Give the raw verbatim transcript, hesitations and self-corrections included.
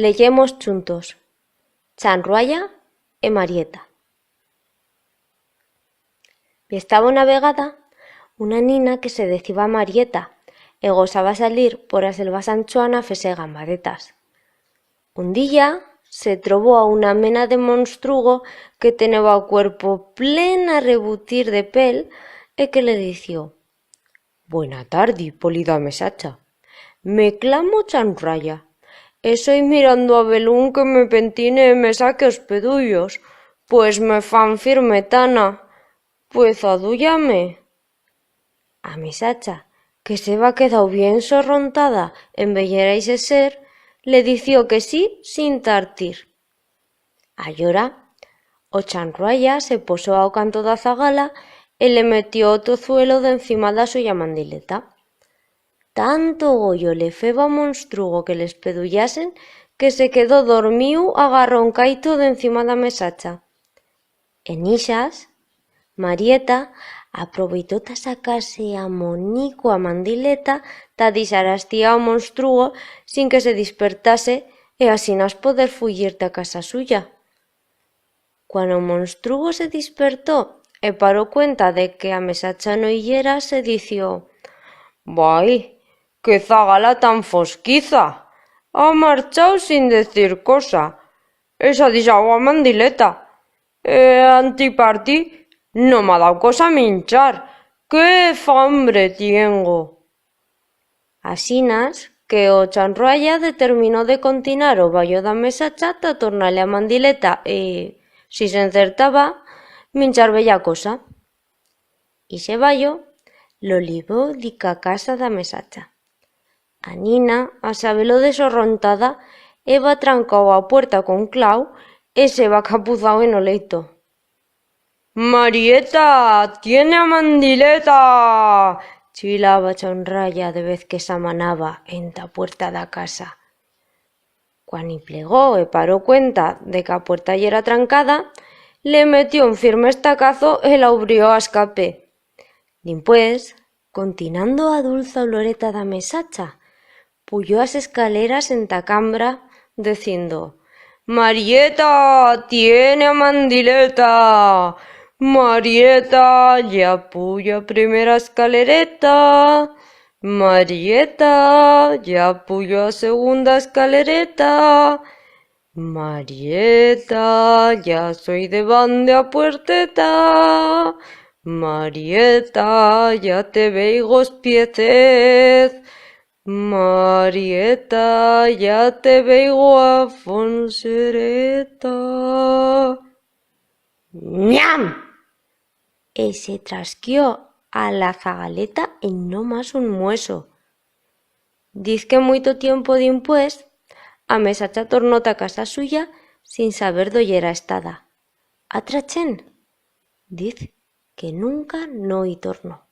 Leyemos chuntos. Chanrualla e Marieta. I estaba una vegada una nina que se deciba Marieta e gosaba salir por a selva sanchuana a fer-se gambadetas. Un día se trobó a una mena de monstrugo que teneba o cuerpo plen a rebutir de pel e que le dició: «Buena tardi, polida mesacha. Me clamo Chanrualla. E soi mirando a belún que me pentine e me saque os pedullos, pues me fan firmetana. Pues aduya-me». A mesacha, que s'heba quedau bien sorrontada en veyer a ixe ser, le dició que sí sin tartir. Allora, o Chanrualla se posó a o canto d'a zagala e le metió o tozuelo d'encima d'a suya mandileta. Tanto goyo le feba o monstrugo que les pedullasen que se quedó dormiu agarroncaito d'encima d'a mesacha. En ixas, Marieta aproveitó ta sacar-se a monico a mandileta ta dixar astiá o monstrugo sin que se dispertase e asinas poder fuyir ta casa suya. Cuan o monstrugo se dispertó e paró cuenta de que a mesacha no i yera, se dició: «Vai, qué zagala tan fosquiza! Ha marchau sin decir cosa. E s'ha dixau a mandileta. E antipartir no m'ha dau cosa minchar. Qué fambre tiengo!» Asinas que o Chanrualla determinó de continar o ballo d'a mesacha ta tornar-le a mandileta e, si s'encertaba, minchar bella cosa. Ixe ballo lo libó dica casa d'a mesacha. A nina, a saber-lo de sorrontada, heba trancau a puerta con clau e s'heba capuzau en o leito. «Marieta, tiene a mandileta!», chilaba Chanrualla de vez que s'amanaba enta puerta d'a casa. Cuan i plegó e paró cuenta de que a puerta yera trancada, le metió un firme estacazo e la ubrió a escape. Dimpués, continando a dulza oloreta d'a mesacha, puyó as escaleras enta cambra, decindo: «Marieta, tiene a mandileta! Marieta, ya puyo a primera escalereta! Marieta, ya puyo a segunda escalereta! Marieta, ya soi debant de a puerteta! Marieta, ya te veigo os piecez! Marieta, ya te veigo a fonsereta!» Nyam! E se trasquió a la zagaleta en no mas un mueso. Diz que muito tiempo dimpués, a mesacha tornó ta casa suya sin saber do yera estada. Atra chent? Diz que nunca no i tornó.